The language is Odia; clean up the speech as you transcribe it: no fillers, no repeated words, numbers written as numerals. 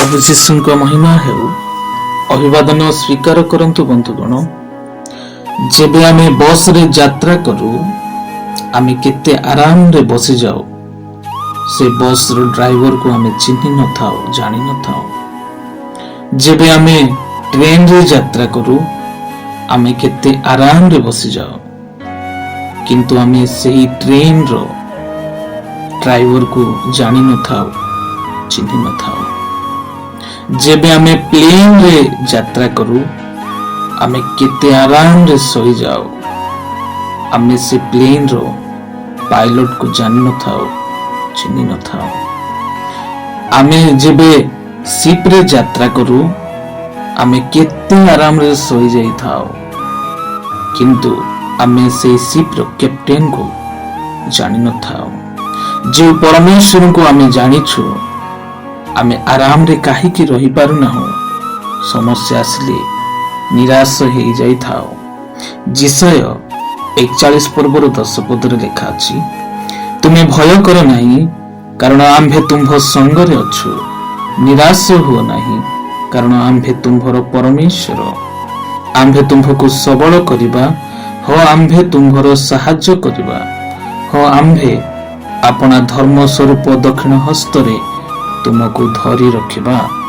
ପ୍ରଭୁ ଯୀଶୁଙ୍କ ମହିମା ହେଉ। ଅଭିବାଦନ ସ୍ୱୀକାର କରନ୍ତୁ ବନ୍ଧୁଗଣ। ଯେବେ ଆମେ ବସରେ ଯାତ୍ରା କରୁ, ଆମେ କେତେ ଆରାମରେ ବସିଯାଉ। ସେ ବସର ଡ୍ରାଇଭରକୁ ଆମେ ଚିହ୍ନି ନଥାଉ, ଜାଣି ନଥାଉ। ଯେବେ ଆମେ ଟ୍ରେନରେ ଯାତ୍ରା କରୁ, ଆମେ କେତେ ଆରାମରେ ବସିଯାଉ, କିନ୍ତୁ ଆମେ ସେହି ଟ୍ରେନର ଡ୍ରାଇଭରକୁ ଜାଣିନଥାଉ, ଚିହ୍ନି ନଥାଉ। ଯେବେ ଆମେ ପ୍ଲେନରେ ଯାତ୍ରା କରୁ, ଆମେ କେତେ ଆରାମରେ ଶୋଇଯାଉ। ଆମେ ସେ ପ୍ଲେନର ପାଇଲଟକୁ ଜାଣିନଥାଉ, ଚିହ୍ନି ନଥାଉ। ଆମେ ଯେବେ ସିପ୍ରେ ଯାତ୍ରା କରୁ, ଆମେ କେତେ ଆରାମରେ ଶୋଇଯାଇଥାଉ, କିନ୍ତୁ ଆମେ ସେଇ ସିପ୍ର କ୍ୟାପ୍ଟେନକୁ ଜାଣିନଥାଉ। ଯେଉଁ ପରମେଶ୍ୱରଙ୍କୁ ଆମେ ଜାଣିଛୁ, ଆମେ ଆରାମରେ କାହିଁକି ରହିପାରୁନାହୁଁ? ସମସ୍ୟା ଆସିଲେ ନିରାଶ ହେଇଯାଇଥାଉ। ଯିଶାଇୟ 41 ପର୍ବର 10 ପଦରେ ଲେଖା ଅଛି, "ତୁମେ ଭୟ କର ନାହିଁ, କାରଣ ଆମ୍ଭେ ତୁମ୍ଭ ସଙ୍ଗରେ ଅଛୁ। ନିରାଶ ହୁଅ ନାହିଁ, କାରଣ ଆମ୍ଭେ ତୁମ୍ଭର ପରମେଶ୍ୱର। ଆମ୍ଭେ ତୁମ୍ଭକୁ ସବଳ କରିବା, ହଁ, ଆମ୍ଭେ ତୁମ୍ଭର ସାହାଯ୍ୟ କରିବା, ହଁ, ଆମ୍ଭେ ଆପଣା ଧର୍ମ ସ୍ୱରୂପ ଦକ୍ଷିଣ ହସ୍ତରେ ତୁମକୁ ଧରି ରଖିବା।"